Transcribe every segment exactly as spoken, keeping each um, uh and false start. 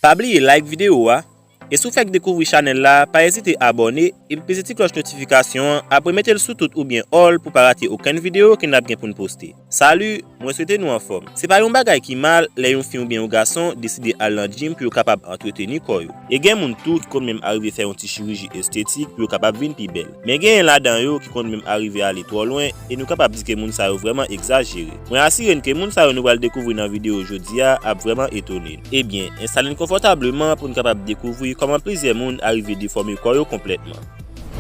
Pa bliye like videyo a, e si w fèk dekouvri chanèl la, pa ezite abòne epi peze ti klòch notifikasyon an, apre mete l sou tout oubyen all pou pa rate okenn videyo ke n ap gen pou n poste. Salut, mwen swete nou anfòm. Se pa yon bagay ki mal lè yon fi oubyen yon gason deside al nan gym pou yo kapab antreteni kò yo. E gen moun tou ki konn menm arive fè yon ti chiriji estetik pou yo kapab vin pi bèl. Men genyen ladan yo ki konn menm arive ale twò lwen, e nou kapab di ke moun sa yo vrèman egzajere. Mwen asire n ke moun sa yo nou pral dekouvri nan videyo jodi a ap vrèman etone n. Ebyen, enstale n konfòtableman pou n kapab dekouvri kòman plizyè moun arive defòme kò yo konplètman.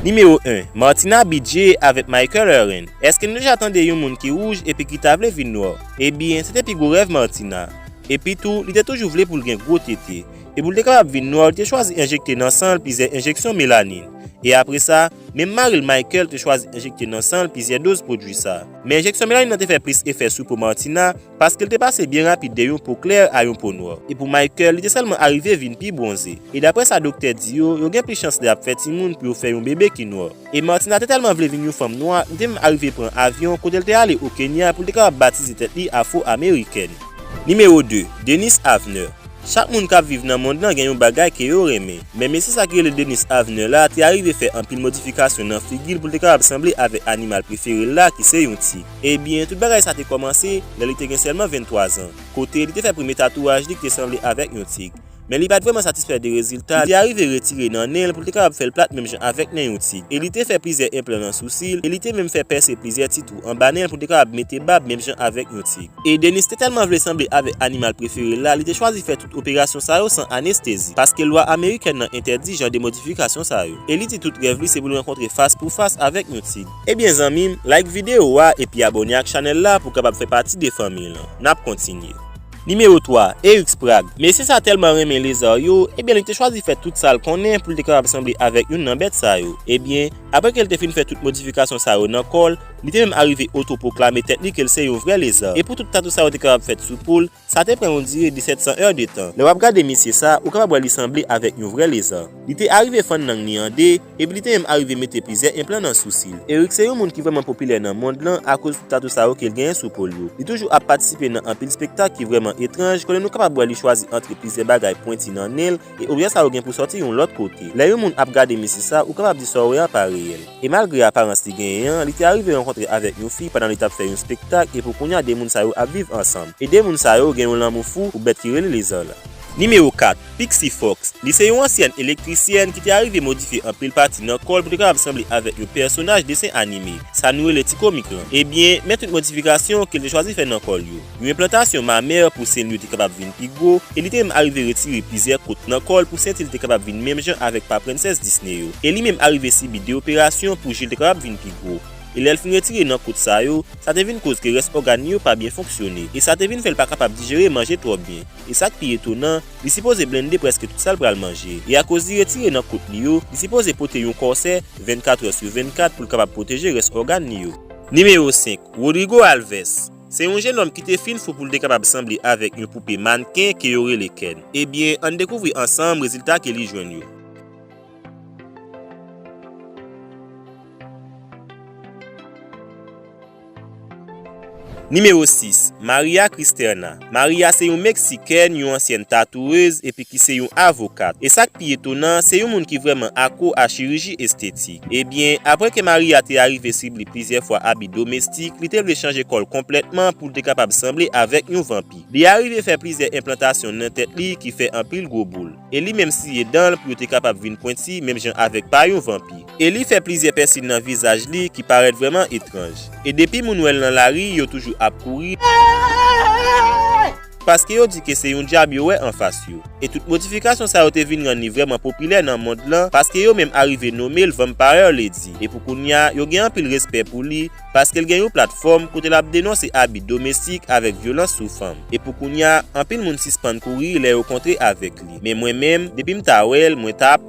Nimewo en, Martina Bidje avèk Michael Irvin. Èske nou deja tande yon moun ki wouj epi ki ta vle vin nwa? Ebyen, se te pi gwo rèv Martina. Epi tou, li te toujou vle pou l gen gwo tete. E pou l te kapab vin nwa, li te chwazi enjekte nan san l plizyè enjeksyon melanin. E apre sa, menm mari l Michael te chwazi enjekte nan san l plizyè doz pwodui sa. Men enjeksyon melanin nan te fè plis efè sou po Martina, paske l te pase byen rapid de yon po klè a yon po nwa. E pou Michael, li te sèlman arive vin pi bwonze. E daprè sa doktè di yo, yo gen plis chans lè y ap fè timoun pou yo fè yon bebe ki nwa. E Martina te tèlman vle vin yon fanm nwa, li te menm arive pran avyon kote l te ale o Kenya pou l te kapab batize tèt li Afwo-Amerikèn. Nimewo de, Dennis Avner. Chak moun k ap viv nan mond lan gen yon bagay ke yo renmen. Men mesye sa ki rele Dennis Avner la te arive fè anpil modifikasyon nan figi l pou l te kapab sanble avèk animal prefere l la ki se yon tig. Ebyen, tout bagay sa te kòmanse lè li te gen sèlman venntwa zan, kote li te fè premye tatouaj li ki te sanble avèk yon tig. Men li pa t vrèman satisfè de rezilta li te arive retire nan nen l pou l te kapab fè l plat menm jan avèk nen yon tig. E li te fè plizyè enplan nan sousi l, e li te menm fè pèse plizyè ti twou anba nen l pou l te kapab mete bab menm jan avèk yon tig. E Dennis te tèlman vle sanble avèk animal prefere l la, li te chwazi fè tout operasyon sa yo san anestezi, paske lwa amerikèn nan entèdi jan de modifikasyon sa yo. E li di tout rèv li se pou l rankontre fas pou fas avèk yon tig. Ebyen zanmi m, like videyo a epi abòne ak chanèl la pou w kapab fè pati de fanmi l lan. N ap kontinye. Nimewo twa, Eric Sprague. Mesye sa tèlman renmen leza yo, ebyen li te chwazi fè tout sa l konnen pou l te kapab sanble avèk youn nan bèt sa yo. Ebyen, apre ke l te fin fè tout modifikasyon sa yo nan kò l, li te menm arive otopwoklame tèt li ke l se yon vrè leza. E pou tout tatou sa yo te kapab fèt sou po l, sa te pran yon dire de sèt san è de tan. Lè w ap gade mesye sa, ou kapab wè li sanble avèk yon vrè leza. Li te arive fann lang li an de, epi li te menm arive mete plizyè enplan nan sousi l. Eric se yon moun ki vrèman popilè nan mond lan akoz tout tatou sa yo ke l genyen sou po l yo. Li toujou ap patisipe nan anpil spektak ki vrèman etranj, kote nou kapab wè li chwazi antre plizyè bagay pwenti nan nen l, e objè sa yo gen pou sòti yon lòt kote. Lè yon moun ap gade mesye sa, ou kapab di sa w wè a pa reyèl. E malgre aparans li genyen an, li te arive rankontre avèk yon fi pandan li t ap fè yon spektak, e pou kounye a de moun sa yo ap viv ansanm. E de moun sa yo gen yon lanmou fou pou bèt ki rele leza la. Nimewo kat, Pixie Fox. Li se yon ansyèn elektrisyèn ki te arive modifye anpil pati nan kò l pou te kapab sanble avèk yon pèsonaj desen anime, sa nou rele ti komik lan. Ebyen, men tout modifikasyon ke l te chwazi fè nan kò l yo. Yon enplantasyon mamè pou sen l yo te kapab vin pi gwo, e li te menm arive retire plizyè kout nan kò l pou senti l te kapab vin menm jan avèk pa prensès Disney yo. E li menm arive sibi de operasyon pou je l te kapab vin pi gwo. E lè l fin retire nan kout sa yo, sa te vin koz ke rès ògàn li yo pa byen fonksyone, e sa te vin fè l pa kapab dijere manje twò byen. E sa k pi etonan, li sipoze blende prèske tout sa l pral manje. E akoz li retire nan kout li yo, li sipoze pote yon kòsè vennkat è sou vennkat pou l kapab pwoteje rès ògàn li yo. Nimewo senk, Rodrigo Alves. Se yon jennonm ki te fin fou pou l te kapab sanble avèk yon poupe mannken ke yo rele Ken. Ebyen, ann dekouvri ansanm rezilta ke li jwenn yo. Nimewo sis, Maria Cristerna. Maria se yon Meksikèn, yon ansyèn tatouwez, epi ki se yon avokat. E sa k pi etonan, se yon moun ki vrèman akwo a chiriji estetik. Ebyen, apre ke Maria te arive sibli plizyè fwa abi domestik, li te vle chanje kò l konplètman pou l te kapab sanble avèk yon vanpi. Li arive fè plizyè enplantasyon nan tèt li ki fè anpil gwo boul. E li menm siye dan l pou yo te kapab vin pwenti, menm jan avèk pa yon vanpi. E li fè plizyè pèsin nan vizaj li ki parèt vrèman etranj. E depi moun wè l nan lari, yo toujou ap kouri. Paske yo di ke se yon dyab yo wè anfas yo. E tout modifikasyon sa yo te vin rann li vrèman popilè nan mond lan, paske yo menm arive nonmen l Vampire Lady. E pou kounye a, yo gen anpil respè pou li, paske l gen yon platfòm kote l ap denonse abi domestik avèk vyolans sou fanm. E pou kounye a, anpil moun sispann kouri lè yo kontre avèk li. Men mwen menm, depi m ta wè l, mwen t ap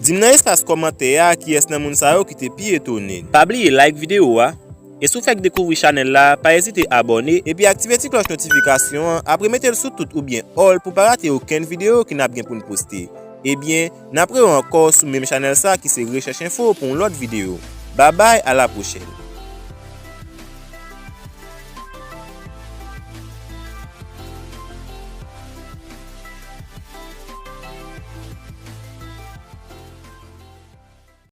Di m nan espas kòmantè a kiyès nan moun sa yo ki te pi etone n. Pa bliye like videyo a, e si w fèk dekouvri chanèl la, pa ezite abòne epi aktive ti klòch notifikasyon an, apre mete l sou tout oubyen all pou pa rate okenn videyo ke n ap gen pou n poste. Ebyen, n ap rewè ankò sou menm chanèl sa ki se Rechèch Enfo pou yon lòt videyo. Babay, a la pwochèn.